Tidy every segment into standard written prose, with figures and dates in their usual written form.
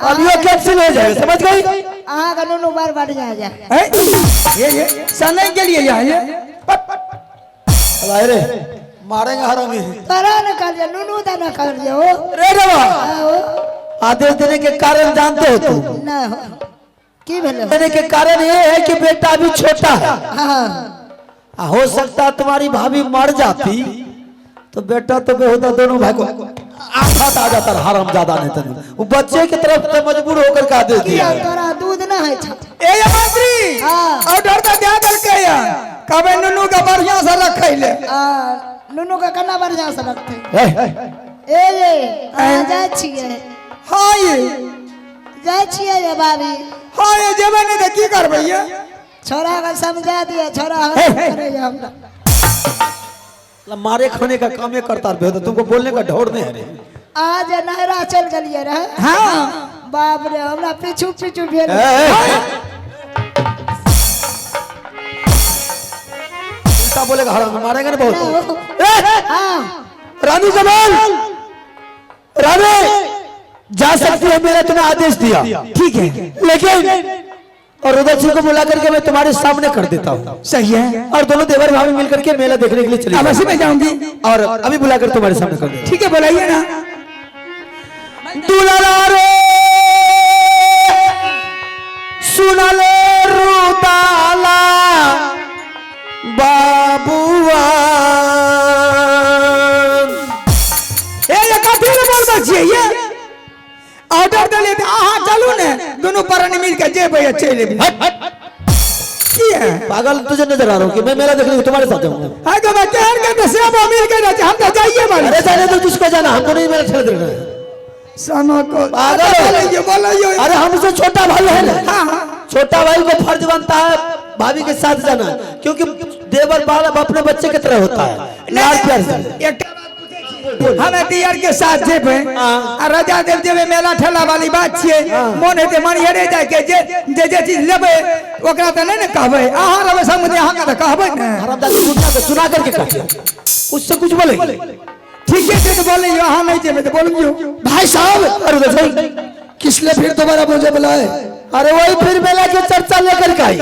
अब ये कैंसिल हो जाएगा, समझ गई? अहाँके नुनू बड़ बढ़िया यऽ। है ये सनक गेलियै यहाँ ये। अरे मारेंगे हरामी। तोरा ने कहलियै, नुनू दे ने कहलियै हो। रे रवा, आओ। आदेश देने के कारण जानते हो तुम? नहि हो, की भेलै? देने के कारण ये है कि बेटा अभी छोटा है। हाँ। आ हो सकता है तुम्हारी भाभी मर जाती तो बेटा तो बेहुदा दोनों भाई को आफत आ जाता, हराम ज्यादा नहीं तो वो बच्चे की तरफ से मजबूर होकर के आदेश दिया। किया तोरा दूध न होइ छौ? ए ये मंत्री, हाँ। ऑर्डर तऽ दए देलकै हन, कहबै नुनू के बढ़िया से रखै ले। आ, नुनू के केना बढ़िया से रखतै? ए, ए ये अहाँ जाइ छियै? हाँ ये। जाइ छियै ये भाभी? हाँ ये, जेबै नहि तऽ की करबै ये? छोरा के समझा दिया, छोरा करैया हमरा। मारे खाने का काम ही करता रहे तो तुमको बोलने का ढोर नहीं है रे। अहाँ जे नहरा चलि गेलियै रहे। हाँ। बाप रे, हमरा पीछू पीछू भेल। ए, ए, उल्टा बोलेगा हराम, मारेंगे ना बहुत। ए, हाँ। रानी जमाल, रानी जा सकती है, मेरा तुम्हें आदेश दिया। ठीक है। लेकिन और उदय सिंह को बुला करके मैं तुम्हारे सामने कर देता हूँ। सही है। और दोनों देवर भाभी मिलकर के मेला देखने के लिए चले। अवश्य मैं जाऊंगी। और अभी बुलाकर तुम्हारे सामने कर देता। ठीक है, बुलाइए ना। दुलारा रे, सुना ले रुदाला बाबुआ। ए ये कथी ले बोलबै छियै ये? ऑर्डर देलियै तऽ अहाँ चलू ने, दुनू प्राणी मिल के जेबै आ चलि एबै। की है? पागल तुझे नजर आ रहा हूँ कि मैं मेला देखने को तुम्हारे साथ जाऊंगा? है के भाई, केहन के तऽ सेबो मिल के रहै छै, हम तऽ जाइए वाली। अरे जाने दो, जिसको जाना, हमको नहीं मेला ठेला देखना है। सनो को पागल हो। बोलैयो बोलैयो। अरे हमसे छोटा भाई है ना। हाँ हाँ। छोटा भाई को फर्ज बनता है भाभी के साथ जाना, क्योंकि देवर बाल अपने बच्चे की तरह होता है, लाड प्यार से। एकटा बात पूछै छी, हमे दियर के साथ जेबै आ रजा देव जेबै, मेला ठेला वाली बात छियै, मोन हेतै मनिहरे जाय के, जे जे जे चीज लेबै ओकरा तऽ नहि ने कहबै, अहाँ रहबै संग, अहाँके तऽ कहबै ने। हरामजादी दुनिया को सुना करके कह, उससे कुछ बोलेंगे? ठीके छै, तऽ बोलियौ, अहाँ नहि जेबै तऽ बोलियौ। भाई साहब। अरे देखो। किस लिए फिर दोबारा मुझे बुलाए? अरे वही फिर मेला की चर्चा लेकर के आई।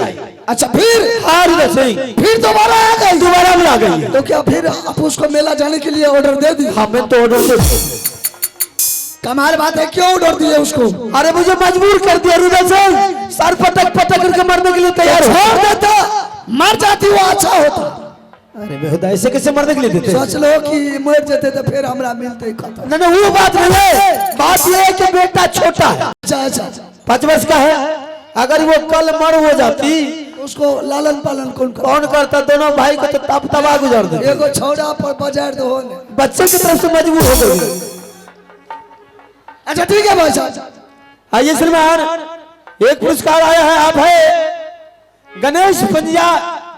अच्छा, फिर? हाँ सिंह। फिर दोबारा आ गई? दोबारा भी आ गई है। तो क्या फिर आप उसको मेला जाने के लिए ऑर्डर दे दी? हमें तो ऑर्डर दे। कमाल बात है, क्यों ऑर्डर दिए उसको? अरे मुझे मजबूर कर दिया रुदल सिंह, सर पटक पटक करके मरने के लिए तैयार हो। छोड़ देता, मर जाती वो अच्छा होता। अरे बेहुदा, ऐसे कैसे मरने के लिए देते? सोच लो कि मर जाते तो फिर हमरा मिलते खत्म। नहीं नहीं, वो बात नहीं है, बात ये है कि बेटा छोटा है। अच्छा अच्छा। 5 वर्ष का है, अगर वो कल मर हो जाती उसको लालन पालन कौन कर? कौन करता? दोनों भाई को तो तब तबाह गुजार दे। एगो छौड़ा पर बाजार दो ने। बच्चे की तरफ से मजबूर हो गई। अच्छा ठीक है भाई साहब। आइए श्रीमान, एक पुरस्कार आया है, आप है गणेश पंजिया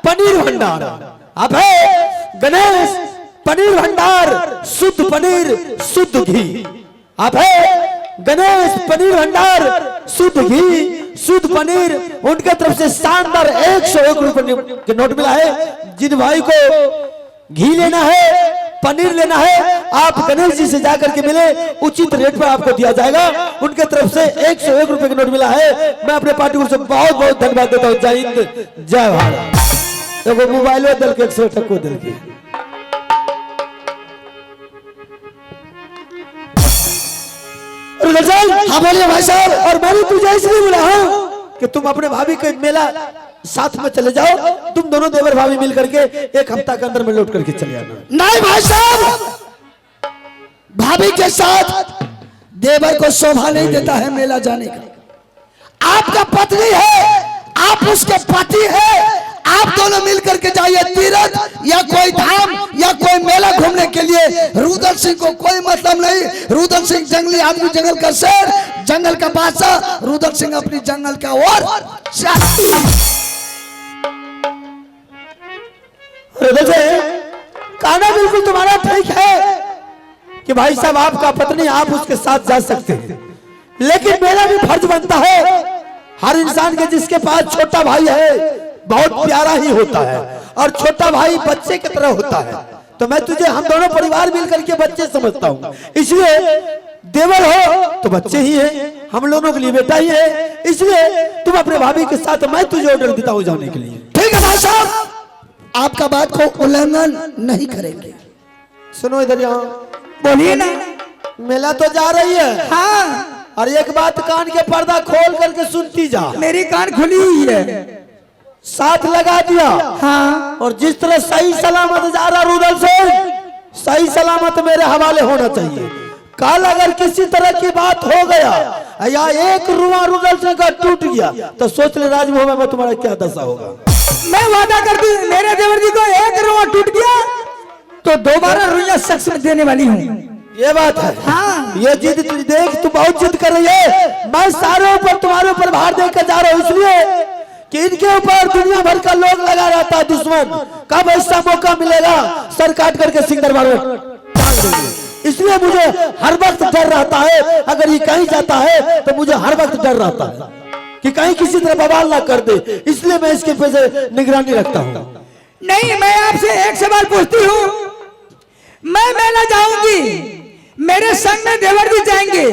पनीर भंडार, आप है गणेश पनीर भंडार, शुद्ध पनीर शुद्ध घी, आप है गणेश पनीर भंडार, शुद्ध घी शुद्ध पनीर, उनके तरफ से शानदार 101 रुपए के नोट मिला है। जिन भाई को घी लेना है, पनीर लेना है, आप गणेश जी से जाकर के मिले, उचित रेट पर आपको दिया जाएगा। उनके तरफ से 101 रुपए का नोट मिला है। मैं अपने पार्टी से बहुत बहुत धन्यवाद देता हूँ। जय हिंद, जय भारत। एगो मोबाइलो दिल के 100 टको दिल के। हाँ बोलिए भाई साहब। और मैंने तुझे इसलिए बुला हूँ कि तुम अपने भाभी के मेला साथ में चले जाओ, तुम दोनों देवर भाभी मिल करके एक हफ्ता के अंदर में लौट करके चले आना। नहीं भाई साहब, भाभी के साथ देवर को शोभा नहीं देता है मेला जाने का। आपका पत्नी है, आप उसके पति है, आप दोनों मिलकर के जाइए तीर्थ या कोई धाम या कोई मेला घूमने के लिए। रुदल सिंह को कोई मतलब नहीं। रुदल सिंह जंगली आदमी, जंगल का शेर, जंगल का बादशाह। रुदल सिंह अपनी जंगल का और रुदल सिंह, कहना बिल्कुल तुम्हारा ठीक है कि भाई साहब आपका पत्नी, आप उसके साथ जा सकते हैं, लेकिन मेरा भी फर्ज बनता है। हर इंसान के जिसके पास छोटा भाई है बहुत प्यारा ही होता है, और छोटा भाई बच्चे की तरह होता है। तो मैं तुझे हम दोनों परिवार मिलकर के बच्चे समझता हूँ। इसलिए देवर हो तो बच्चे ही हैं, हम लोगों के लिए बेटा ही है, इसलिए तुम अपने भाभी के साथ मैं तुझे ऑर्डर देता हूँ जाने के लिए। ठीक है भाई साहब, आपका बात को उल्लंघन नहीं करेंगे। सुनो इधर, यहाँ बोलिए ना। मेला तो जा रही है। हाँ। और एक बात कान के पर्दा खोल करके सुनती जा। मेरी कान खुली हुई है। साथ लगा दिया। हाँ। और जिस तरह सही सलामत जा रहा रुदल से, सही सलामत मेरे हवाले होना चाहिए। कल अगर किसी तरह की बात हो गया या एक रुआ रुदल से का टूट गया तो सोच ले राजभवन में तुम्हारा क्या दशा होगा। मैं वादा करती हूँ, मेरे देवर जी को एक रुआ टूट गया तो दोबारा रुआ शख्स में देने वाली हूँ। ये बात है। हाँ। ये जिद देख, तू बहुत जिद कर रही है। मैं सारे ऊपर तुम्हारे ऊपर भार देकर जा रहा हूँ, इसलिए कि इनके ऊपर दुनिया भर का लोग लगा रहता है दुश्मन। कब ऐसा मौका मिलेगा सर काट करके सिंह दरबार में टांग देंगे। इसलिए मुझे हर वक्त डर रहता है, अगर ये कहीं जाता है तो मुझे हर वक्त डर रहता है कि कहीं किसी तरह बवाल ना कर दे, इसलिए मैं इसके पीछे निगरानी रखता हूँ। नहीं, मैं आपसे एक सवाल पूछती हूँ। मैं मेला जाऊंगी, मेरे संग में देवर जी जाएंगे,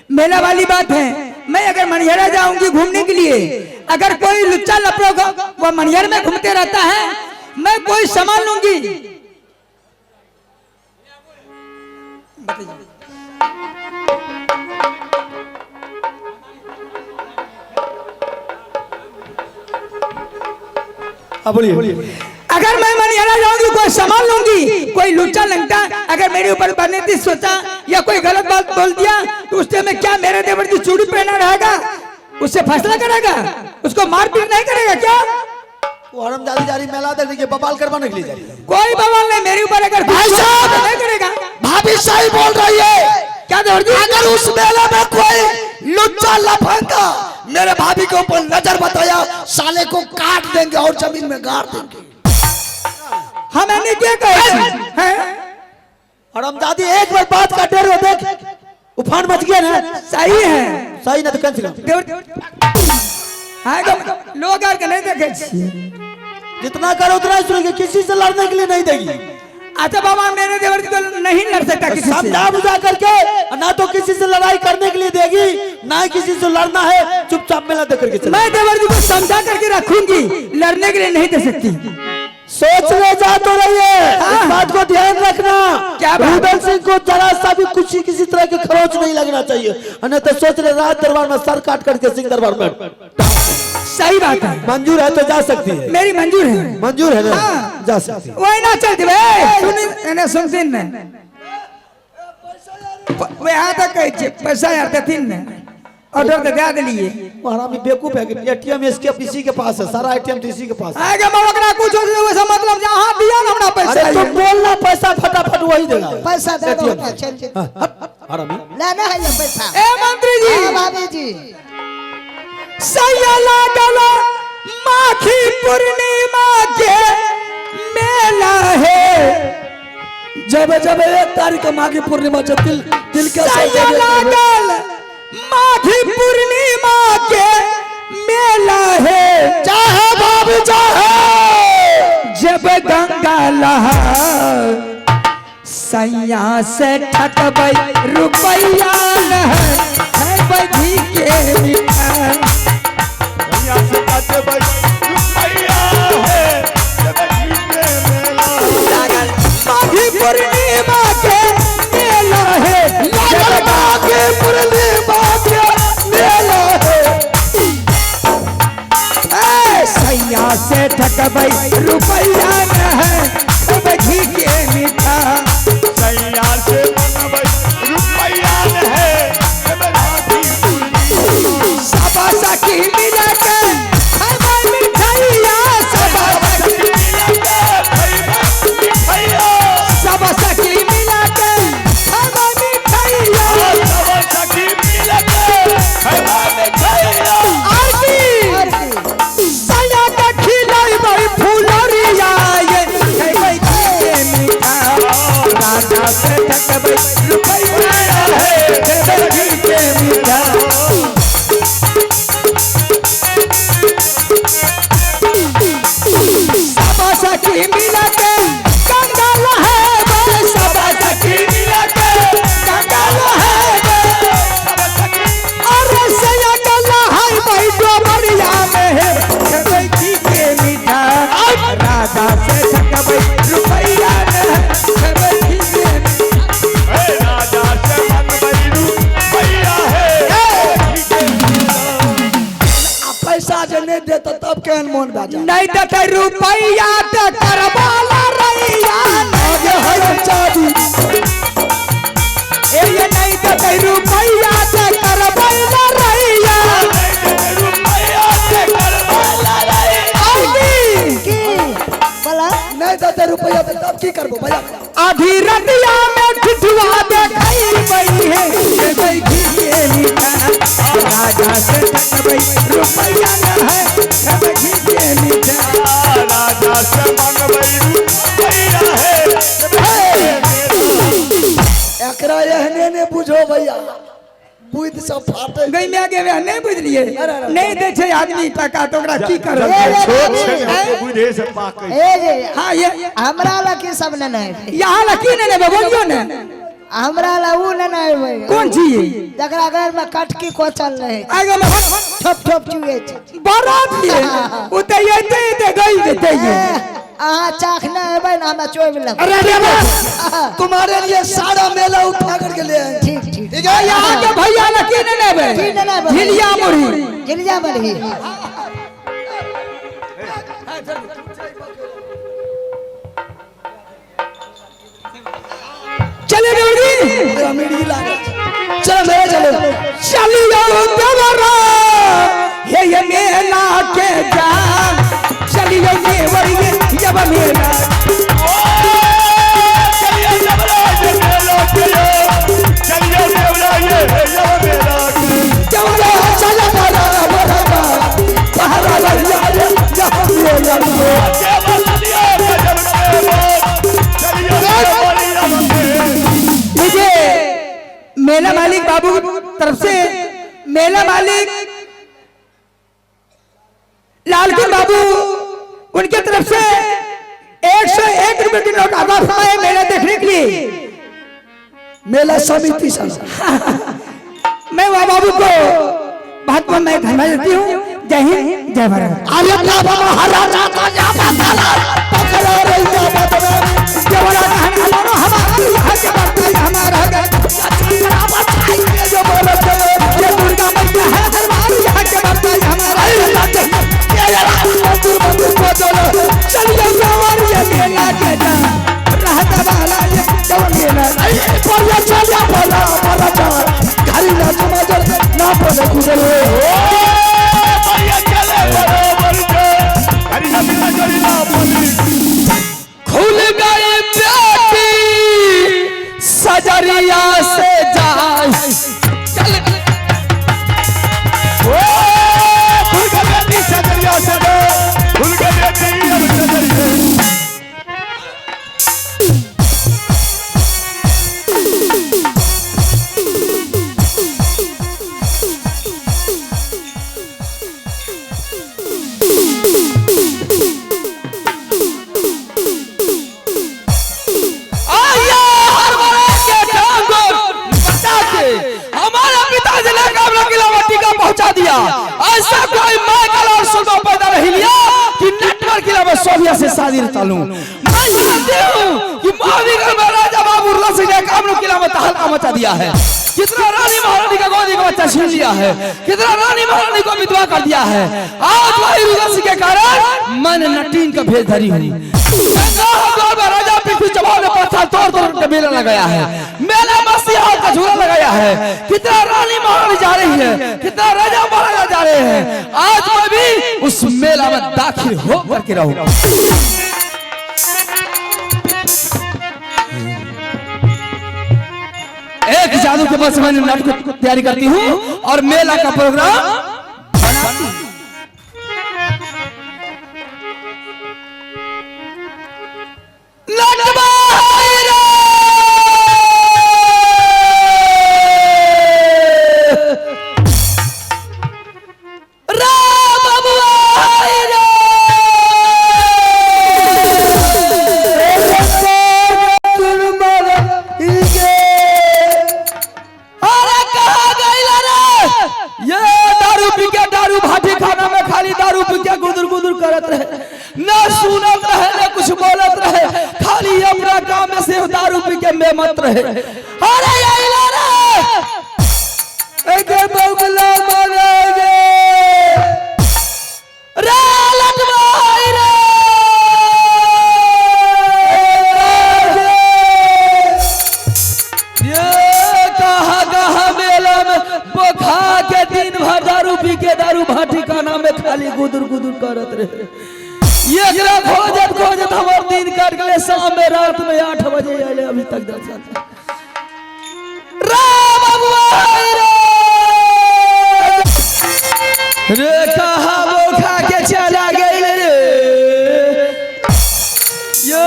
मेला वाली बात है। मैं अगर मनिहरा जाऊंगी घूमने के लिए, अगर कोई लुच्चा लपड़ो वो मनिहर में घूमते रहता है, मैं कोई सामान लूंगी। बोलिए। अगर मैं मनिहरा जाऊंगी, कोई सामान लूंगी, कोई लुच्चा लंगटा अगर मेरे ऊपर बनती सोचा या कोई गलत बात बोल दिया तो उससे मैं क्या, मेरे देवर जी चूड़ी पहना रहेगा, उससे फैसला करेगा, उसको मारपीट नहीं करेगा क्या? वो हरामजादी जा रही मेला देखने के, बवाल करवाने के लिए जा रही। कोई बवाल नहीं, मेरे ऊपर अगर भाई साहब नहीं करेगा। भाभी सही बोल रही है। क्या देवर जी? अगर उस मेले में कोई लुच्चा लफंगा मेरे भाभी के ऊपर नजर बताया, साले को काट देंगे और जमीन में गाड़ देंगे। हम नहीं क्या कहे हैं? हरामजादी एक बार बात का डर हो, देख उफान मच गया ना। सही है, सही ना तो कैंसिल। हाँ, लोग are के नहीं देखे, जितना करो उतना ही सुनेंगे, किसी से लड़ने के लिए नहीं देगी। अच्छा बाबा, मेरे देवर जी तो नहीं लड़ सकता किसी से। समझा बुझा करके ना तो किसी से लड़ाई करने के लिए देगी, ना ही किसी से लड़ना है, चुपचाप मेला देख करके चले। मैं देवर जी को समझा करके रखूंगी, लड़ने के लिए नहीं दे सकती। सोच ले जा तो रही है। इस बात को ध्यान रखना। क्या रुदल सिंह को जरा सा भी कुछ किसी तरह के खरोच नहीं लगना चाहिए, नहीं तो सोच ले राज दरबार में सर काट करके सिंह दरबार में। सही बात है। मंजूर है तो जा सकती है। मेरी मंजूर है। मंजूर है ना? हाँ। जा सकती है। वही ना चलती भाई, सुनती ने वे यहाँ तक कहे पैसा यार देथिन ने ऑर्डर तो दे दिलिए। हरामी बेवकूफ है कि एटीएम इसके इसी के पास है, सारा एटीएम तो इसी के पास है। आगे मैं ओकरा कुछ वैसा मतलब जहां दिया ना हमरा पैसा। अरे तुम बोलना पैसा फटाफट वही देगा। पैसा दे दो ना, चल चल हरामी लेना है ये पैसा। ए मंत्री जी, हां भाभी जी, सैया लागल माघी पूर्णिमा के मेला है। जब जब 1 तारीख माघी पूर्णिमा जब तिल तिल के सैया लागल माघी पूर्णिमा के मेला है। चाहे भाभी चाहे जब गंगा लहा सैया से ठकबै रुपैया है घी के मिठाई। माघी पूर्णिमा के मेला है। लागल माघी पूर्णिमा के मेला है। सैया से ठकबै रुपैया है घी के मिठाई। सैया से मनबै रुपैया है सबा सखी मिला के खैबै मिठाइया। सबा सखी मिला के खैबै मिठाइया। सबा सखी मिला के खैबै मिठाइया। सबा सखी मिला के खैबै मिठाइया। आरती सैया के खिलाइबै फूला नहीं देता तब केहन मोन भए जाए। नहीं देते रुपैया ते करबाला रैया। आगे हरम चाबी। ए ये नहीं देते रुपैया ते करबाला रैया। रुपैया ते करबाला रैया। की बोला नहीं देते रुपैया ते तब की करबो भैया? आधी रतिया में ठिठुआ देखाई बई है देबै घी के मीठा। राजा से मंगबै रुपैया न है खेबै घी के मीठा। राजा से मंगबै रुपैया है। एकरा एहने ने बुझो भैया, बुद्धि सब फाटे गई में आगे वे नहीं बुझलिए। नहीं दे छै आदमी टका तो ओकरा की करबै? छोट छै बुझे से पाकै। ए जे हां ये हमरा ला की सब ने नहीं यहाँ ला की ने बोलियो ने। हमरा ला उ ने नहीं। कौन चीज? जकरा घर में कटकी कोचल रहे आगे में ठोप ठोप चुए छै बारात ये उ ते एते एते गई जेते ये। अहाँ चाख न एबै न हमरा चोइब लेबै। अरे अरे तुम्हारे लिए सारा मेला उठा करके ले आए। ठीक ठीक ठीक है। यहाँ के भैया ला की ने लेबै? की ने लेबै? झिलिया मुरही। झिलिया मुरही। चले देवरी अमीरी लागल। चलो मेरे चलो चलियो देवरा हे ये मेला के जान। चलियो देवरी जब मेला चलियो देवरा ये मेला के चलियो देवरा ये जब मेला के चलो चलो बड़ा बड़ा पहरा लगा जब मेला चलियो गजब के चलियो देवरा मुझे मेला मालिक बाबू तरफ से मेला मालिक लालकिन बाबू उनके तरफ से 101 रुपए की नोट अदा फरमाए मेला देखने के लिए मेला समिति से। मैं वह बाबू को बहुत बहुत मैं धन्यवाद देती हूँ। जय हिंद जय भारत। अरे बाबा महाराजा का जा पकड़ा पकड़ा रैया बदला देवरा हमारा हमारा हमारा जो बोलो ये दुर्गा मैया है दरबार यहाँ के बरताई हमारा। मंदिर मंदिर को चलो चलिए सवार ये मेला के जा रहता वाला ये जब मेला पर ये चलिया बोला बोला जा घरी ना जमा जल ना बोले गुजरे भैया चले बराबर के हरी ना बिना जोड़ी ना बोली। खुल गई बेटी सजरिया से जाए चल ओ खुल गई बेटी सजरिया से खुल गई बेटी अब सजरिया। पहुंचा दिया ऐसा कोई माइकल और सुरमा पैदा नहीं लिया कि नेटवर्क के अलावा सोविया से शादी चालू। मैं जानती हूँ कि महावीर में राजा बाबू रसी ने कामरू किला में तहलका मचा दिया है। कितना रानी महारानी का गोदी का बच्चा छीन लिया है, कितना रानी महारानी को विधवा कर दिया है। आज वही रसी के कारण मैंने नटीन का भेष धरी हुई। राजा पृथ्वी चौहान ने पत्थर तोड़ तोड़ के मेला लगाया है, मेला मस्ती हाथ का झूला लगाया है। कितना रानी महारानी जा रही है, कितना राजा महाराजा जा रहे हैं। आज मैं भी उस मेला में दाखिल हो करके रहूंगा। एक जादू के बस मैं नाटक की तैयारी करती हूँ और मेला का प्रोग्राम बनाती हूँ। सुनत रहे न कुछ बोलत रहे, खाली अपना काम में सिर्फ दारू पी के बेमत रहे। अरे आइला रे एके बगला मारे गे, दारू पी के दारू भाटी खाना में खाली गुदुर गुदुर करत रहे। एकरा खोजत खोजत हमर दिन कट गए। शाम में रात में 8 बजे आए, अभी तक दर्शन। राम बबुआ रे रे कहा वो खा के चला गए रे। ये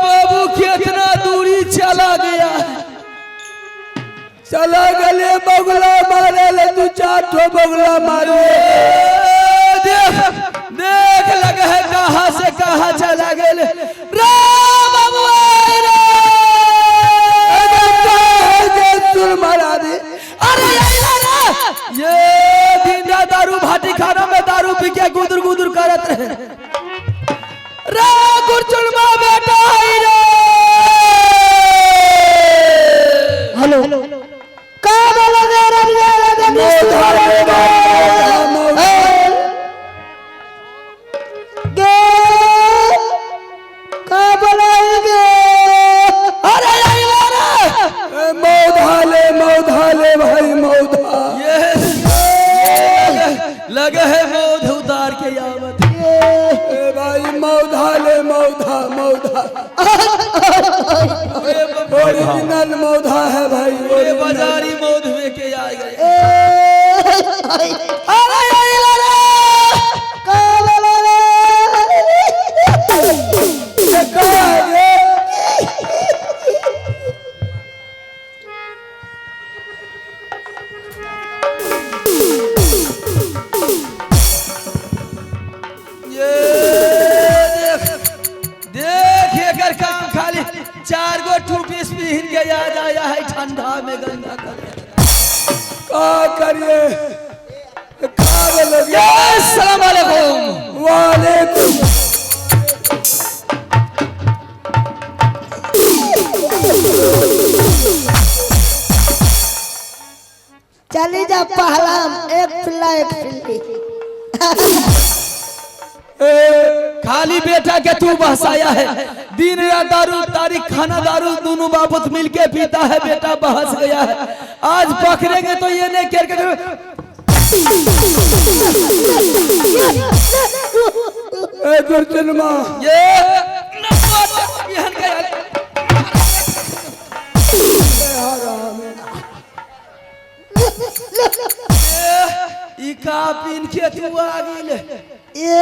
बाबू कितना दूरी चला गया, चला गले बगला मारे ले, दू चार ठो बगला मारे। देख देख लगे है कहाँ से कहाँ चला गए राम बबुआ रे। मारा दे। अरे ये दिन रात दारू भाटी खाना में दारू पी के गुदुर गुदुर करत रहे। रे गुरचुनमा बेटा रे। हेलो का बोला गे रबिया लगे गे का बोला गे। अरे रे मौधा ले, मौधा ले भाई मौधा। ये लगे है मौध उतार के आवत। ए भाई मौधा ले, मौधा मौधा ओरिजिनल मौधा है भाई। ये बाजारी मौध में के आ गए। अरे रे का बोला रे। ये देख देख एकर काम खाली 4 गो 2 पीस पहन के याद आया है ठंडा में गंगा कर। का करिए का बोलोगे। अस्सलाम वालेकुम। वालेकुम। चली जा पहलाम एक पिल्ला एक पिल्ली। खाली बेटा के तू बहसाया है, दिन रात दारू तारीख खाना दारू दोनों बाबूत मिलके पीता है, बेटा बहस गया है। आज पकड़ेंगे तो ये नहीं करके ए गुरचनमा ये का पीन के तू आ गेल। ये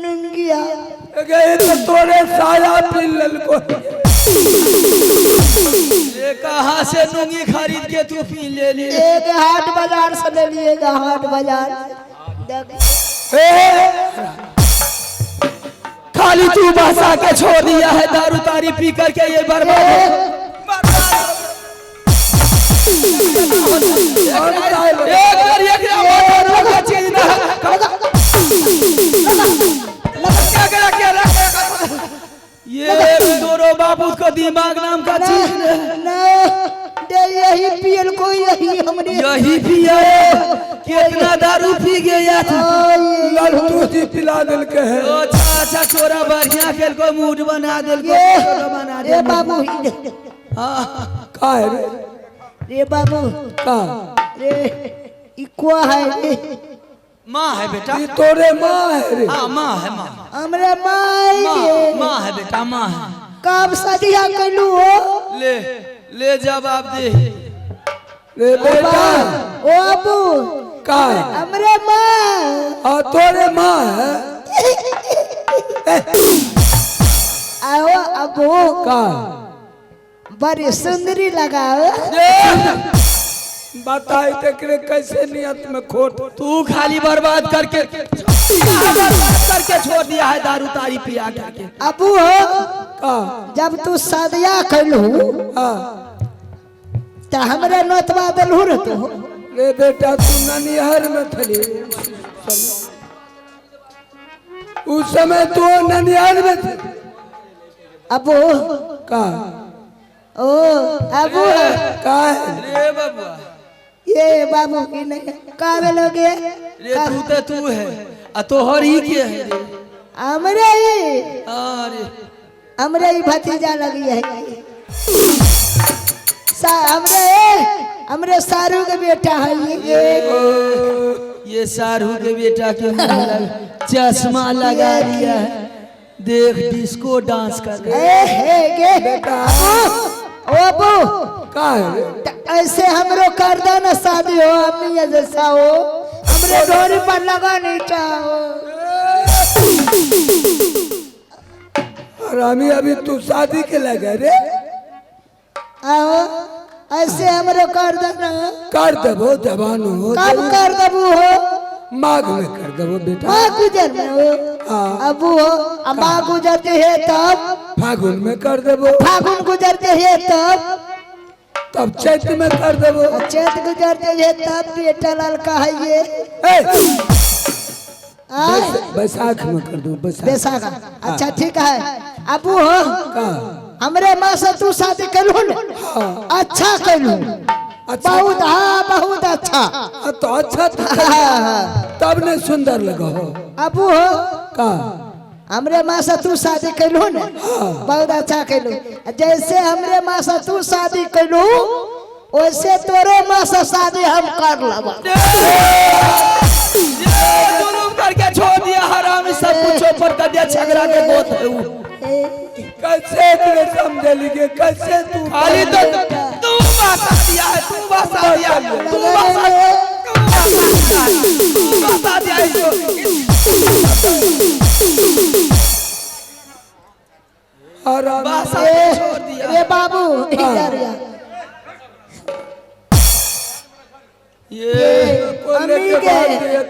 नुंगिया गए तो तोरे साया पीन ललको। ये कहाँ से नुंगी खरीद के तू पी ले ली। एक हाट बाजार से ले लिए, हाट बाजार। खाली तू बसा के छोड़ दिया है दारू तारी पी करके ये बर्बाद। ये दोनों बाबू को दिमाग नाम का चीज ना दे, यही पियल को यही हमने यही पिया। कितना दारू पी गया था। लल्टू जी पिला दिल के है। अच्छा अच्छा छोरा बढ़िया खेल को मूड बना दिल को बना दे बाबू। हां का है रे रे बाबू का रे इको है रे। माँ है बेटा, ये तोरे माँ है रे। हाँ माँ है, माँ हमरे माँ माँ है बेटा, माँ है। कब सदिया कलू हो। ले ले जवाब दे रे बेटा। ओ अबू का हमरे माँ। हाँ तोरे माँ है। आओ अबू का बड़ी सुंदरी लगाओ। बताई तेरे कैसे नियत में खोट। तू खाली बर्बाद करके छोड़ दिया है दारू तारी पिया करके। अबू हो का जब तू सदिया कलू तो हमरे नोतवा देलहु रे तू। रे बेटा तू ननिहर में थली उस समय, तू ननिहर में थी। अबू का ओ अबू का है रे बाबू। ये बाबू की नहीं का लोगे रे तू तो तू है आ तोहर ही के है रे। हमरे ही अरे हमरे ही भतीजा लगी है सा हमरे हमरे सारू के बेटा है ये। ये सारू के बेटा के मुंह चश्मा लगा लिया है, देख डिस्को डांस कर रहा है। ए हे गे बेटा। ओ अबू का है रे? त ऐसे हमरो कर दो ना शादी हो, अम्मी जैसा हो, हमरे डोरी पर लगा नहीं चाहो। हरामी अभी तू शादी के लगे रे। आओ ऐसे हमरो कर दो ना। कर देबो जवान हो। कब कर देबू हो? माघ में कर देबो बेटा। माँ गुजर में हो। हाँ। अबू हो, अब माँ गुजरते है तब फागुन में कर देबो। फागुन गुजरते है तब तब चैत में कर देबो। चैत गुजरते है तब बेटा लाल का है ये। बैसाख में कर दो। बैसाख। अच्छा ठीक है अबू हो, हमरे माँ से तू शादी करू न? अच्छा करू। अच्छा। बहुत, हाँ बहुत अच्छा। तो अच्छा था। तब ने सुंदर लगा हो। अबू हो का हमरे माँ से तू शादी करू न? बहुत अच्छा करू। जैसे हमरे माँ से तू शादी करू वैसे तोरे माँ से शादी हम कर लब। करके छोड़ दिया हरामी, सब कुछ ऊपर कर दिया, झगड़ा के गोत है वो। कैसे तूने समझे लिखे, कैसे तू खाली तो तू बसा दिया है, तू बसा दिया, तू बसा, तू बसा दिया इसको। हरामी बसा के छोड़ दिया। रे बाबू इधर आ। ये अम्मी के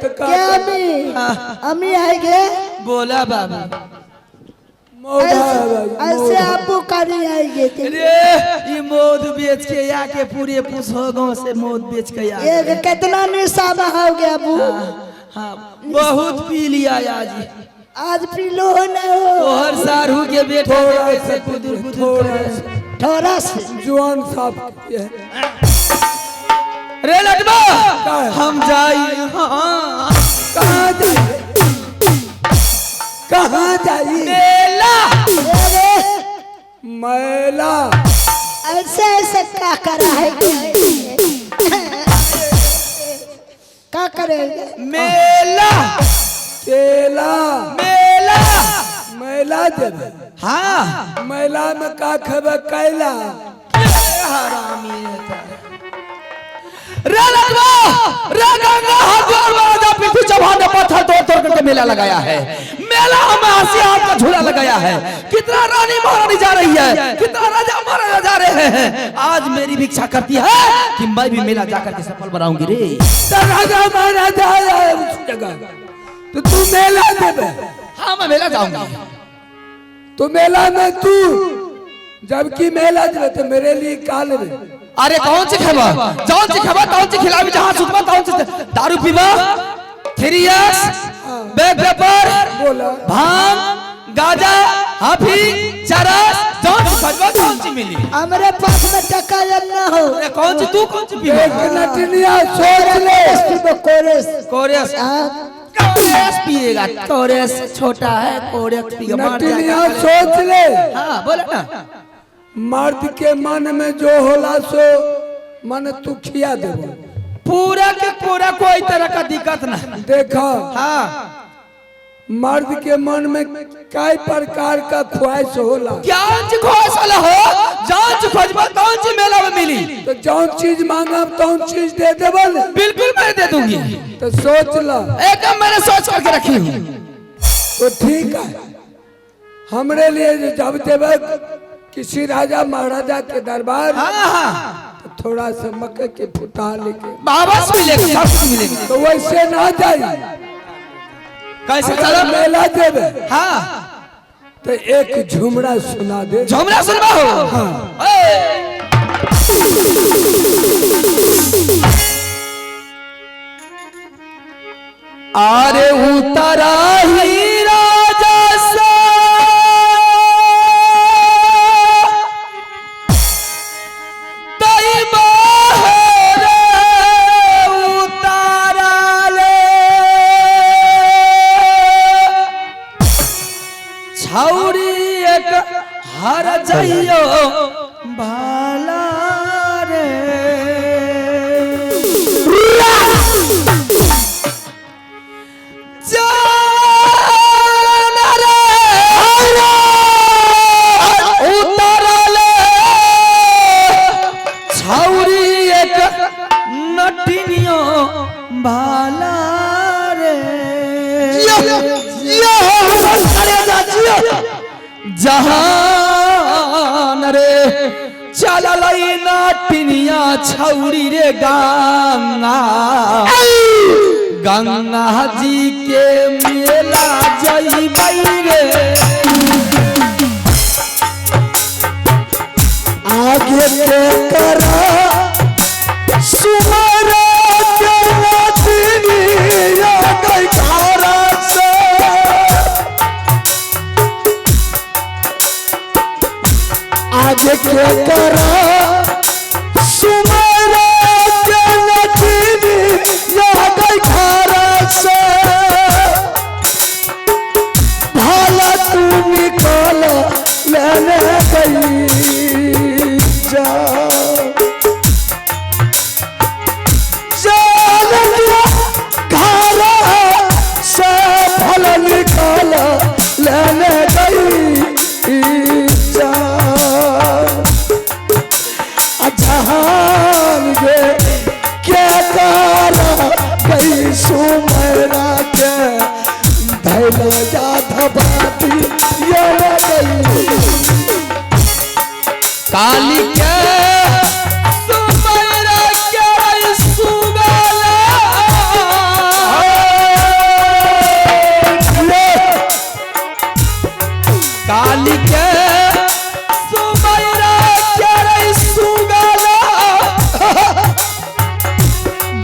क्या अम्मी अम्मी आएंगे? बोला बाबू। ऐसे आपको करी आएंगे रे ये मौत बेच के आके पूरे पूछो गांव से मौत बेच के आ। एक कितना निशा में हो गया अबू? हाँ बहुत पी लिया आज। आज पी लो न हो। तोहर सारू के बेटा कैसे कुदुर कुदुर थोड़ा सा जुआन साफ किए। रे लटवा हम जाई। हाँ कहाँ जाई? कहाँ जाई? मेला। मेला। ऐसे ऐसे क्या करा है? क्या करेंगे? मेला। केला। मेला। मेला देवे। हाँ मेला में का खेबे? कैला। हरामी है रे लटवा रे गंगा हरिद्वार राजा पृथ्वी चौहान ने पत्थर तोड़ तोड़ करके मेला लगाया है। मेला में हंसी हाथ का झूला लगाया है। कितना रानी महारानी जा रही है, कितना राजा महाराजा जा रहे हैं। आज मेरी भी इच्छा करती है कि मैं भी मेला जाकर के सफल बनाऊंगी रे। तो राजा महाराजा आया है उस जगह तो तू मेला देवे? हाँ मैं मेला जाऊंगी। तो मेला में तू जबकि मेला देवे तो मेरे लिए का लेवे? अरे कौन सी खबर, जौन सी खबर तौन सी खिलावी, जहां सुतबा तौन सी दारू पीबा, 3x back paper बोला भांग गाजा हाफी चरस, जौन सी खजबा तौन सी मिली। हमरे पास में टका ना हो। अरे कौन सी तू कौन सी पीबा? एक नटनिया सोच ले। कोरेस कोरेस कोरेस पिएगा, कोरेस छोटा है, कोरेस पिएगा। नटनिया सोच ले। हां बोला ना। मर्द के मन में जो होला सो मन तू खिया देबो पूरा के पूरा, कोई तरह का दिक्कत ना। देखा हाँ मर्द के मन में कई प्रकार का ख्वाहिश होला। क्या ख्वाहिश होला हो? जान खोजबा कौन सी मेला में मिली? तो जौन चीज मांगब तौन चीज दे देबो ने। बिल्कुल मैं दे दूंगी। तो सोच ला, एकदम मैंने सोच करके रखी हूँ। तो ठीक है, हमरे लिए जब देबे किसी राजा महाराजा के दरबार, हाँ हाँ, तो थोड़ा सा मक्के के फुटा लेके बाबा से मिलेगा, सब कुछ मिलेगा। तो वैसे ना जाई। कैसे चलो मेला देवे? हाँ तो एक झुमरा सुना दे। झुमरा सुनवा हो? हाँ। अरे उतरा ही राजा सा हर जाइयो भाला रे। चला रे। जहान रे चललै नाटिनिया छौरी रे गंगा, गंगा जी के मेला जइबै रे। आगे के करा सुमरा के नचनिया गई घरा से। आगे के करा सुमरा के नचनिया गई घरा से। भाला तू निकाल लेने गई जा। घर से फल निकाल लेने गई जा। जहान गे क्या काला गई सुमरा के धैल जाधवाती ये गई। काली के सुमरा के सुगला, काली के सुमरा के सुगला,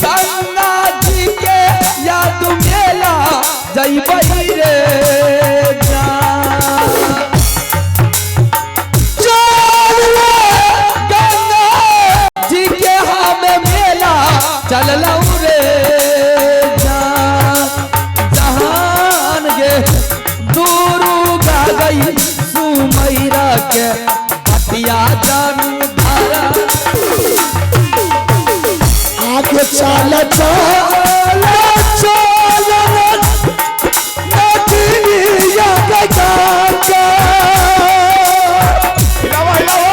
गंगा जी के याद मेला जइबै रे। गंगा जी के हम मेला चललौ रे। जहान गे दुर्गा गई सुमैरा के पतिया जानू धारा। आगे चल चल चल नचनिया गंगा। हिलावा हिलावा।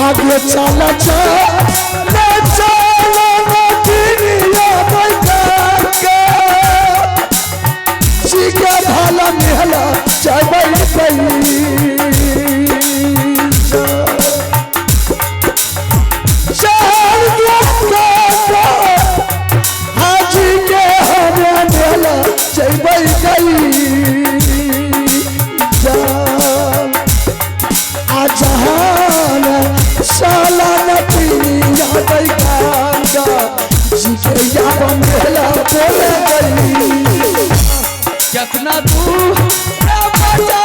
आगे चल चल चल नचनिया गंगा। जी के भला मेहला चबै गई। हाजी के हमें मेला चबै गई। जहान साला नचनिया गई गंगा जी के याद मेला बोल गई। कितना दूर बजा